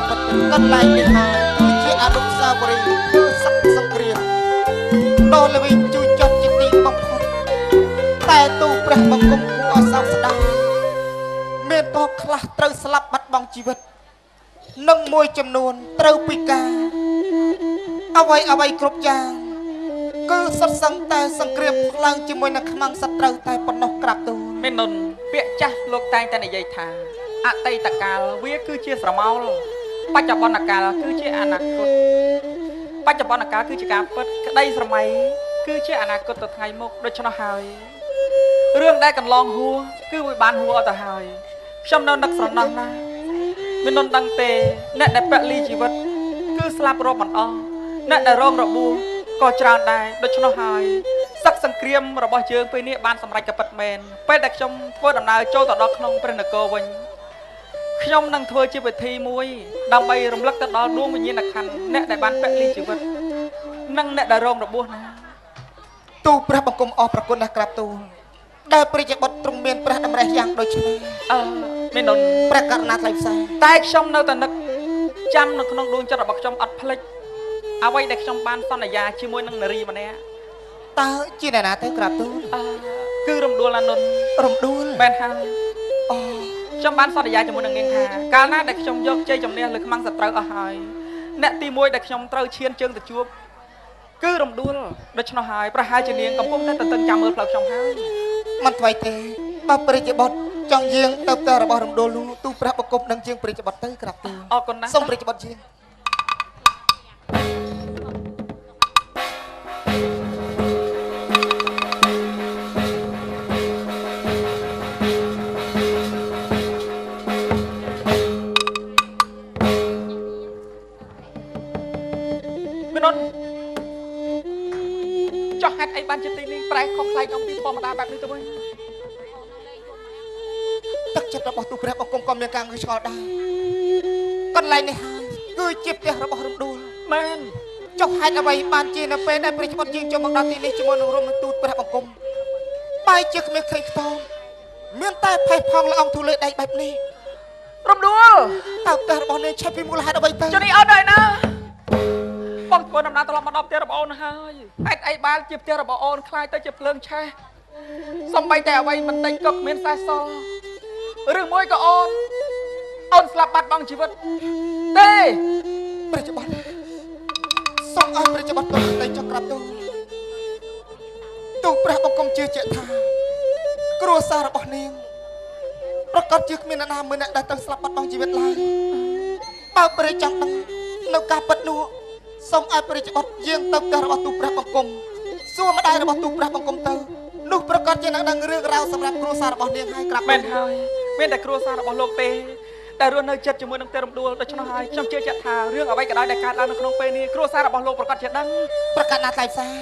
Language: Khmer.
ពិតកន្លែងនេះហើយគឺជាអនុស្សាវរីយ៍ធ្វើសឹកសង្គ្រាមដ៏ល្វីងជួយចត់ជាទីបំផុតតែទូព្រះបង្គំគួរឲ្យសោកស្ដាយមានតបខ្លះត្រូវស្លាប់បាត់បង់ជីវិតនិងមួយចំនួនត្រូវពិការអ្វីអ្វីគ្រប់យ៉ាងគឺសុទ្ធសឹងតែសង្គ្រាមឡើងជាមួយនឹងខ្មាំងសត្រូវតែប៉ុណ្ណោះក្រាបទូលមេនុនពាក្យចាស់លោកតែងតែនិយាយថាអតីតកាលវាគឺជាស្រមោលបច្ចុប្បន្នកាលគឺជាអនាគតបច្ចុប្បន្នកាលគឺជាការពិតក្តីស្រមៃគឺជាអនាគតទៅថ្ងៃមុខដូច្នោះហើយរឿងដែលកន្លងហួរគឺវាបានហួរអត់ទៅហើយខ្ញុំនៅនឹកស្រណោះណាស់មេនុនដឹងទេអ្នកដែលពលីជីវិតគឺស្លាប់រាប់មិនអស់អ្នកដែលរងរបួសក៏ច្រើនដែរដូច្នោះហើយសឹកសង្គ្រាមរបស់យើងពេលនេះបានសម្រេចក៏ពិតមែនពេលដែលខ្ញុំធ្វើដំណើរចូលទៅដល់ក្នុងព្រះនគរវិញខ្ញុំនឹងធ្វើជាពិធីមួយដើម្បីរំលឹកទៅដល់ដួងវិញ្ញាណក្ខន្ធអ្នកដែលបានពលីជីវិតនិងអ្នកដែលរងរបួសណាទូព្រះបង្គំអរប្រគុណណាស់ក្រាបទូលដែលព្រះជាបុត្រទ្រង់មានព្រះតម្រិះយ៉ាងដូចនេះមេនុនព្រះករុណាថ្លៃផ្សាតែខ្ញុំនៅតែនឹកចាំនៅក្នុងដួងចិត្តរបស់ខ្ញុំអត់ភ្លេចអ្វីដែលខ្ញុំបានសន្យាជាមួយនឹងនារីម្នាក់តើជាអ្នកណាទៅក្រាបទូលគឺរំដួលអានុនរំដួលមែនហើយអូខ្ញុំបានសន្យាជាមួយនឹងនាងថាកាលណាដែលខ្ញុំយកជ័យជំនះលើខ្មាំងសត្រូវអស់ហើយអ្នកទី1ដែលខ្ញុំត្រូវឈានជើងទៅជួបគឺរំដួលដូច្នោះហើយប្រហែលជានាងកំពុងតែទន្ទឹងចាំមើលផ្លូវខ្ញុំហើយមិនថ្មីទេបើព្រះជាបុត្រចង់យាងទៅផ្ទះរបស់រំដួលនោះទូព្រះបង្គំនឹងជាងព្រះជាបុត្រទៅក្រាបទូលអរគុណណាស់សូមព្រះជាបុត្រយាងចុះហេតុអីបានជាទីនេះប្រែខុសប្លែកអំពីធម្មតាបែបនេះទៅវិញទឹកចិត្តរបស់ទូព្រះបង្គំក៏មានការងឿឆ្ងល់ដែរកន្លែងនេះហើយគឺជាផ្ទះរបស់រំដួលមែនចុះហេតុអ្វីបានជានៅពេលដែលព្រះបុត្រយើងចូលមកដល់ទីនេះជាមួយនឹងរំនឹងទូតព្រះបង្គំបែរជាគ្មានឃើញខ្ទមមានតែផេះផង់ល្អងទូលេដែកបែបនេះរំដួលតើផ្ទះរបស់នាងឆេះពីមូលហេតុអ្វីទៅចុះនេះអត់ហើយណាបងធ្វើដំណើរត្រឡប់មកដល់ផ្ទះរបស់អូនហើយហេតុអីបានជាផ្ទះរបស់អូនคล้ายទៅជាភ្លើងឆេះសំបីតែអ្វីបន្តិចក៏គ្មានសេះសល់ឬមួយក៏អូនស្លាប់បាត់បង់ជីវិតទេព្រះច្បាប់សូមឲ្យព្រះច្បាប់ទៅចុះក្រាបទូលទូព្រះបង្គំជឿជាក់ថាគ្រួសាររបស់នាងប្រកាសជាគ្មានអ្នកណាមួយអ្នកដែលត្រូវស្លាប់បាត់បង់ជីវិតឡើយបើព្រះចង់ដឹងនៅការពិតនោះសូមឲ្យព្រះជាបុត្រយាងទៅផ្ទះរបស់ទូព្រះបង្គំសួរម្ដាយរបស់ទូព្រះបង្គំទៅនោះប្រកាសជាអ្នកដឹងរឿងរ៉ាវសម្រាប់គ្រួសាររបស់នាងហើយក្រាបមែនហើយមានតែគ្រួសាររបស់លោកទេដែលរស់នៅចិត្តជាមួយនឹងផ្ទះរំដួលដូច្នោះហើយខ្ញុំជឿជាក់ថារឿងអ្វីក៏ដោយដែលកើតឡើងនៅក្នុងពេលនេះគ្រួសាររបស់លោកប្រកាសជាដឹងប្រកាសណាថ្លៃផ្សារ